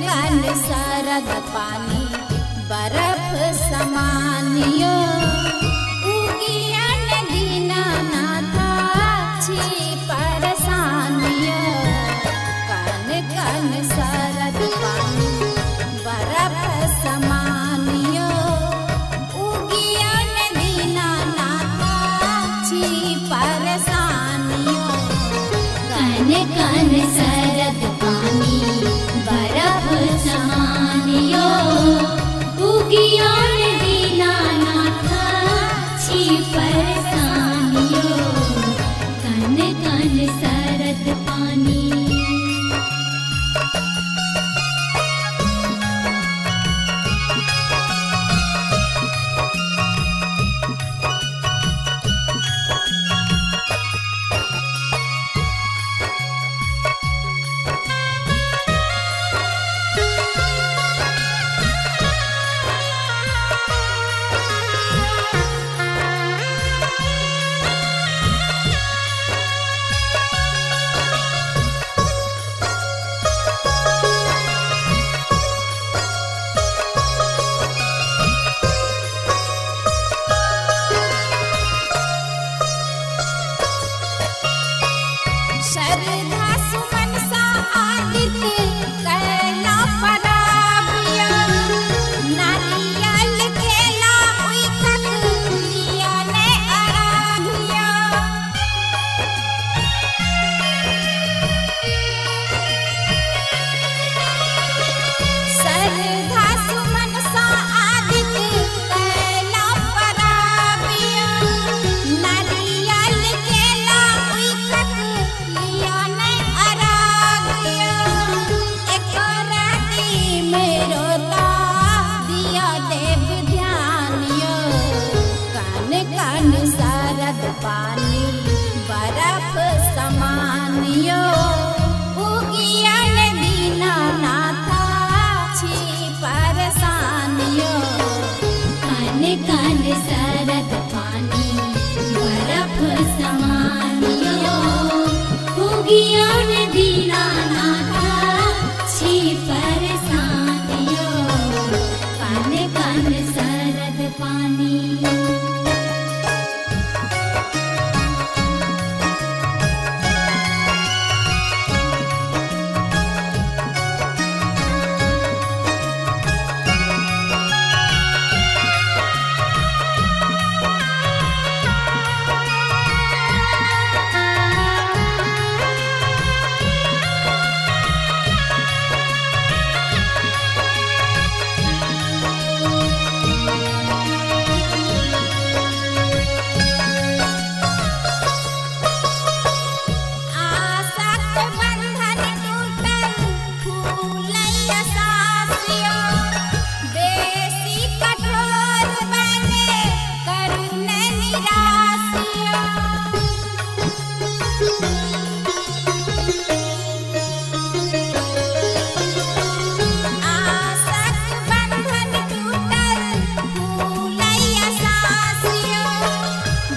कान सरद पानी बर्फ समानियो उगिया दीना नाथा छी परसानियो। कान कान सरद पानी बर्फ समानियो उगिया दीना नाथा छी परसानियो। कान कान सरद पानी बर्फ समानियो उगिया दीना नाथा छी परसानियो। कान कान सरद पानी। श्रद्धा सुमन सा आदित्य कैला पराबिया नारियल केला उइखक लिया ने आराधिया। श्रद्धा सुमन सा आदित्य कैला पराबिया नारियल केला उइखक लिया ने आराधिया। एक राती मेरो ता दिया देव ध्यानियो। कान कान सरद पानी बर्फ समानियो उगिया दीना नाथा छी परसानियो। कान कान सरद पानी बर्फ समानियो उगिया दीना नाथा छी परसानियो। कान कान सरद पानी। आसक्त बंधन टूटल फूलैया सासियो बेसी कठोर बने करुण निरासियो। आसक्त बंधन टूटल फूलैया सासियो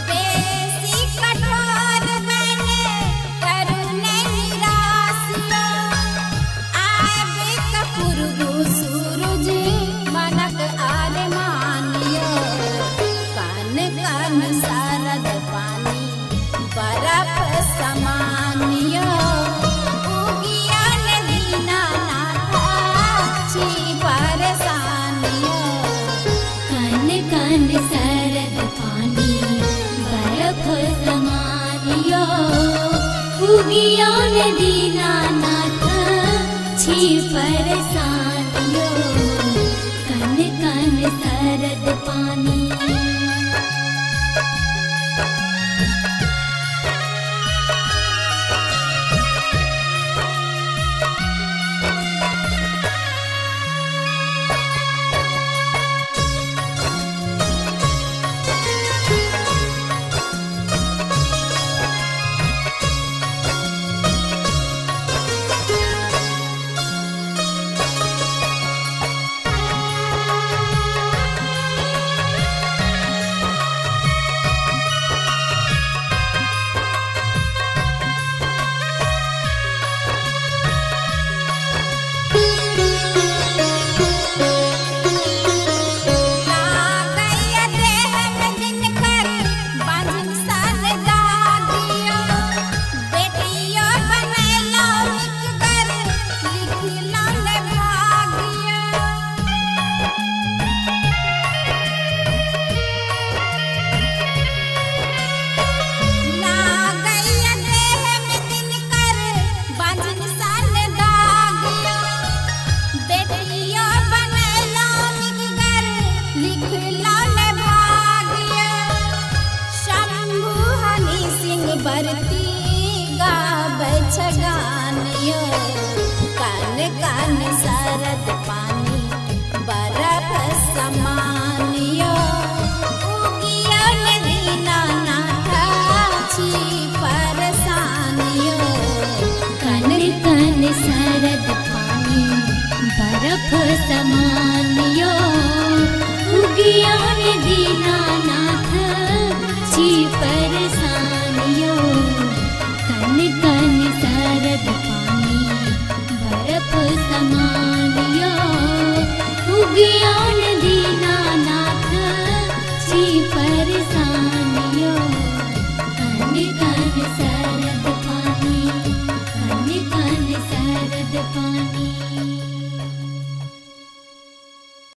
बेसी कठोर बने करुण निरासियो। आबे कपूर्व सूरज मनक आर मानियो। कान कान सरद पानी बर्फ समानियो उगिया दीना नाथा छी परसानियो। कान कान सरद पानी बर्फ समानियो उगिया दीना नाथा छी परसानियो। कान कान सरद पानी। कान सरद पानी।